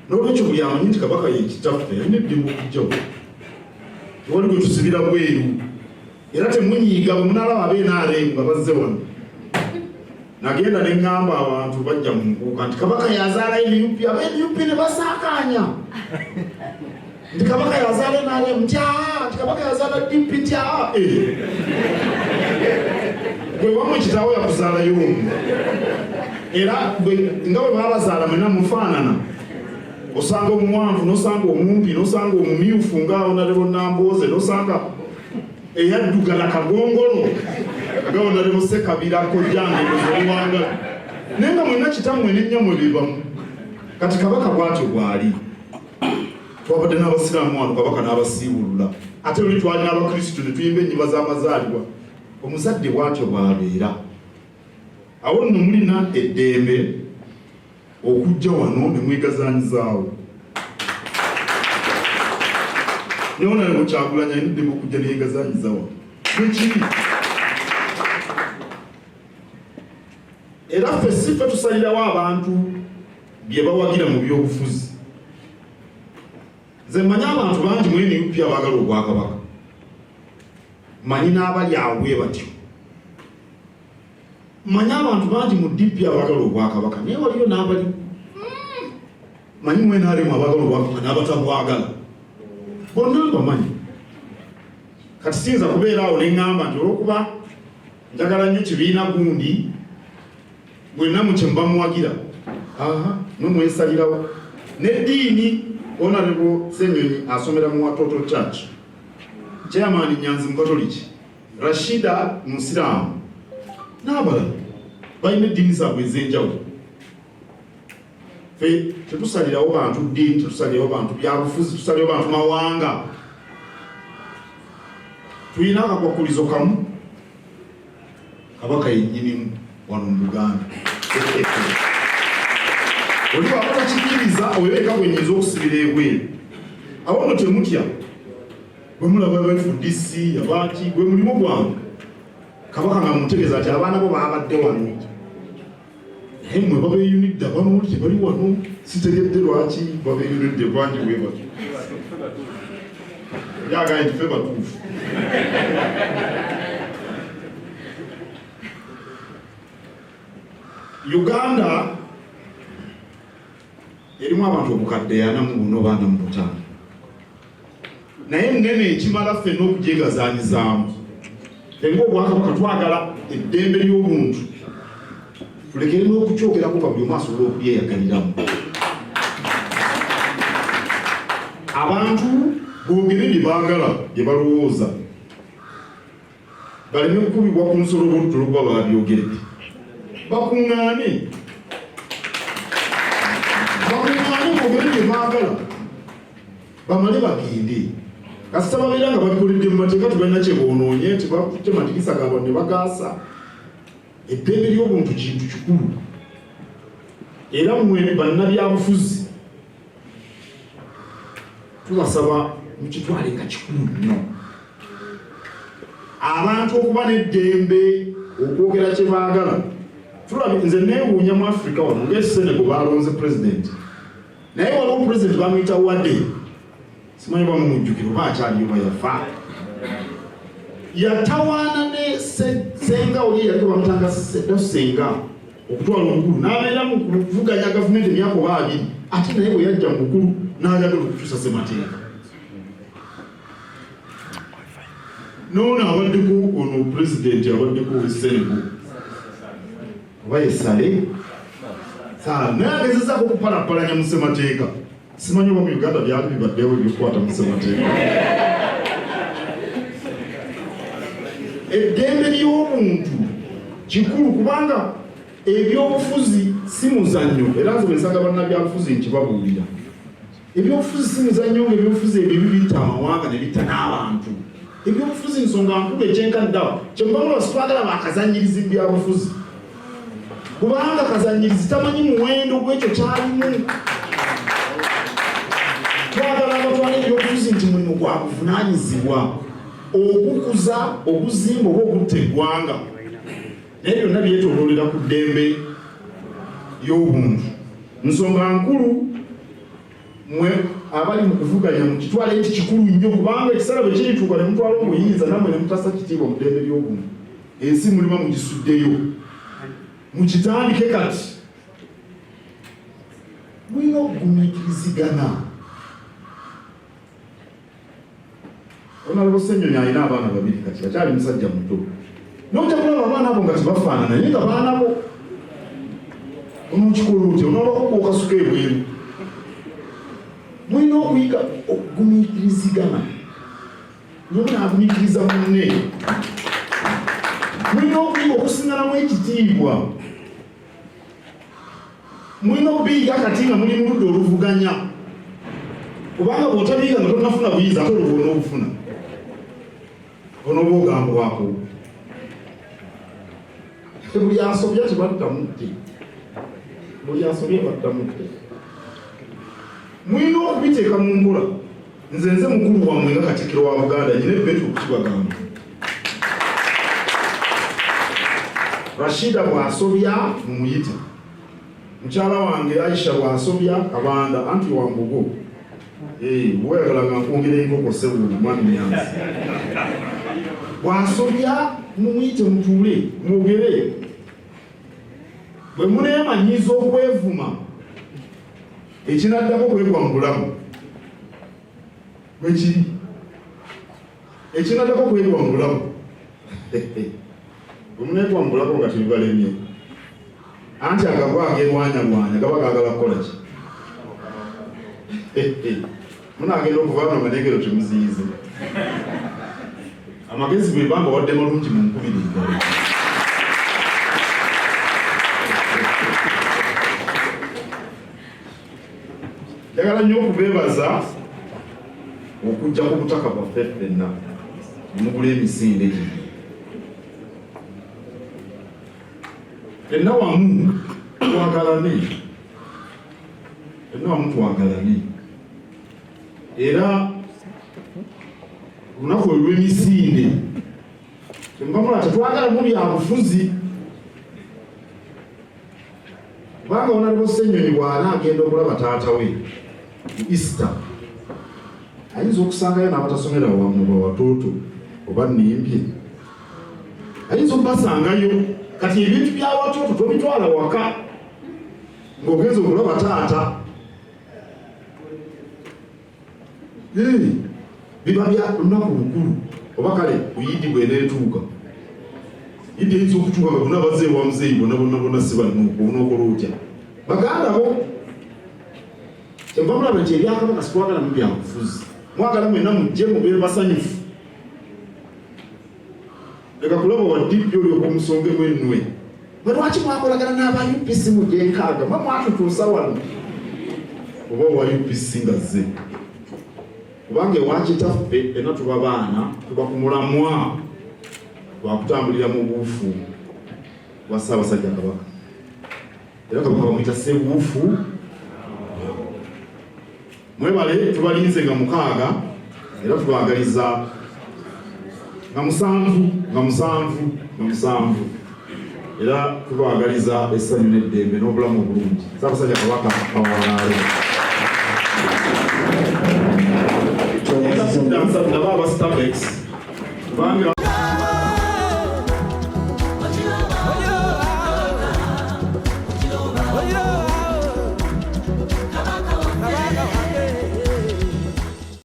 N'olwekyo buli amanyi nti Kabaka ye kitaffe alina eddembe okujjawo. Tewali gwe tusibira bweru era temunyiiga bwe munaalaba aba NRM nga bazze wano. Nagenda ne ŋŋamba abantu bajja mu nkuuka nti Kabaka yazaala NUP, aba NUP ne basaakaanya nti Kabaka yazaala NRM nti aa, nti Kabaka yazaala DP nti aa. Eh. Gwe wamwe kitaawo yakuzaalayo omu era nga bwe babazaala mwena mufaanana. Osanga omuwanvu nosanga omumpi nosanga omumyufu nga Honorable Nambooze nosanga eyaddugala kagongolo nga Honorable Ssekabira kojjange owanga naye nga mwenna kitammwe nennyamwe bebamu. Kati Kabaka bwatyo bwali. Twabadde n'abasiraamu wano Kabaka n'abasiiwulula, ate luli twali n'abakristu ne tuyimba ennyimba z'amazaalibwa. Omuzadde bwatyo bw'abeera. Awo nno mulina eddembe okujja wano ne mwegazanyizaawo. Ne Honorable Kyagulanyi alina eddembe okujja ne yeegazanyiza wano. Bwekiri. Era ffe si ffe tusalirawo abantu bye bawagira mu byobufuzi. Nze mmanyi abantu bangi mu NUP abaagala obwakabaka, mmanyi n'abali awo bwe batyo. Mmanyi abantu bangi mu DP abaagala obwakabaka, naye waliyo n'abali mmanyi mu NRM abaagala obwakabaka n'abatabwagala, bonna mbamanyi. Kati siyinza kubeera awo ne ŋŋamba nti olw'okuba njagala nnyo kibiina gundi mwenna mu kye muba muwagira, aha, mwe mwesalirawo. N'eddiini, Honorable Ssenyonyi asomera mu Watoto Church, Chairman Nyanzi Mukatoliki, Rashida Musiraamu n'abalala balina eddiini zaabwe ez'enjawulo. Ffe tetusalirawo bantu ddiini, tetusalirawo bantu byabufuzi, tusalirawo bantu mawanga. Tulina akakwakulizo kamu, Kabaka yennyinimu wano mu Buganda. Oli bw'aba takikkiriza oyo yekka gwe nnyinza okusibira ebweru. Awo nno temutya, bwe mulaba aba FDC abaaki, gwe mulimu gwange. Kabaka nga mutegeeza nti abaana bo baabadde wano, naye mmwe babeeyunidde, abamu tebali wano, sitegedde lwaki babeeyunidde bangi bwe batyo. Yagambye nti ffe batuufu. Uganda erimu abantu obukadde 44 oba 45, naye nnene ekimala ffenna okugyegazanyizaamu. Ffe ng'Obwakabaka twagala eddembe ly'obuntu tulekere n'okukyogerako nga buli omu asobola okubyeyagaliramu. Abantu boogere bye baagala, bye balowooza, baleme kukubibwa ku nsolo olutto olwokuba babyogeredde. Bakuŋŋaane, bakuŋŋaane boogere bye baagala, bamale bagende. Kasita babeera nga babikoledde mu mateeka, tebalina kye boonoonye, tebakutte madirisa gaabwe ne bagaasa. Eddembe ly'obuntu kintu kikulu, era mmwe bannabyabufuzi tubasaba mukitwale nga kikulu nnyo abantu okuba n'eddembe okwogera kye baagala. Tulabye, nze neewuunya mu Afrika wano ng'e Senegal balonze pulezidenti, naye waliwo pulezidenti bamuyita Wade, simanyi bamumujjukira oba akyaliyo oba yafa. Yatawaana ne Senga oli eyaliko bamutanga Sedda Senga okutwala omukulu, n'abeera mu kuvuganya gavumenti emyaka oba 20, ate naye bwe yajja mu bukulu n'ayagala okukyusa ssemateeka. N'ono abaddeko ono pulezidenti abaddeko ow'e Senegal oba ye Sale Sale, naye agezezaako okupalapalanya mu ssemateeka. Simanyi oba mu Uganda byali bibaddewo ebyokukwata mu ssemateeka. Eddembe ly'obuntu kikulu kubanga ebyobufuzi si muzannyo, era nze bwe nsanga bannabyabufuzi nkibabuulira. Ebyobufuzi si muzannyo, nga ebyobufuzi ebibi bitta amawanga ne bitta n'abantu. Ebyobufuzi nsonga nkulu ekyenkanidde awo. Kyemuva mulaba sitwagala bakazannyirizi mu byabufuzi, kubanga kazannyirizi tamanyi muwendo gw'ekyo kyalimu. Gwa buvunaanyizibwa okukuza, okuzimba oba okutta eggwanga, naye byonna byetooloolera ku ddembe ly'obuntu. Nsonga nkulu mwe abali mu kuvuganya mukitwale nti kikulu nnyo, kubanga ekiseera bwe kirituuka ne mutwala obuyinza nammwe ne mutassa kitiibwa mu ddembe ly'obuntu, ensi muliba mugisuddeyo. Mukitandike kati. Mulina okugumiikirizigana. Honorable Ssenyonyi alina abaana babiri kati akyali musajja muto. N'ojja kulaba abaana abo nga tebafaanana naye nga baana bo. Onookikola otya? Onoobako gw'okasuka ebweru. Mulina okuyiga okugumiikirizigana. Buli omu n'agumiikiriza munne. Mulina okuyiga okusinganamu ekitiibwa. Mulina okubiyiga kati nga muli mu ludda oluvuganya, kubanga bw'otabiyiga nga tonnafuna buyinza, ate olwo bw'onoobufuna onooba ogambwako. Buli asobya tebatta mutte, buli asobya batta mutte. Mulina okubiteeka mu nkola. Nze nze mukulu wammwe nga Katikkiro wa Buganda, nyina ebbeetu okukibagamba. Rashida bw'asobya mumuyite, mukyala wange Aisha bw'asobya Kabanda anti wa Mbogo. Eh, weyagala nga nkwongera enkoko ssebo mwami Nyanzi. Bw'asobya mumuyite mutuule mwogere. Bwe muneemanyiiza okwevuma ekinaddako kwegwa mu bulamu bwekiri ekinaddako kwegwa mu bulamu bwemunegwa mu bulamu nga tebibalemye anti agabwa agerwanyalwanya gaba gagala kukola ki? Munagenda okuvaano nga negero temuziyize. Amagezi bwebanga wadde malungi mu nkubiri engalo. Njagala nnyo okubeebaza okujja ku butaka bwaffe ffenna nemugula emisinde gino. Ffenna wamu twagalane, ffenna wamu twagalane. Era olunaku olw'emisinde kyemuba tetwagala mu byabufuzi, kubanga Honorable Ssenyonyi bw'anaagenda okulaba taata we mu Easter ayinza okusangayo n'abatasomera wamu bawatooto oba nnimbye, ayinza okubasangayo. Kati ebintu bya watooto tobitwala waka ng'ogenza okulaba taata. Biba bya lunaku lukulu, oba kale ku Idi bw'eneetuuka. Idi eyinza okutuuka nga bonna bazze ewa muzeeyi, bonna bonna bonna si bannuuku. Onookola otya baganda bo? Kyenva mulaba nti ebyakabaka sitwagala mu byabufuzi, mwagala mwenna mujje mubeere basanyufu. Leka kulaba wa DP olyoka omusongemu ennwe. Mwe lwaki mwakolagana n'aba UPC mu gyenkaaga? Mwe mwatutuusa wano. Oba owa UPC nga zze. Kubanga ewa kitaffe ffenna tuba baana, tuba ku mulamwa gwa kutambulira mu buufu bwa Ssaabasajja Kabaka. Era Kabaka bamuyita Ssebuufu. Mwebale, tubalinze nga 6 era tubaagaliza nga 7, nga 7, nga 7, era tubaagaliza essanyu n'eddembe n'obulamu obulungi. Ssaabasajja Kabaka awangaale. Nabo aba Stabex kubanga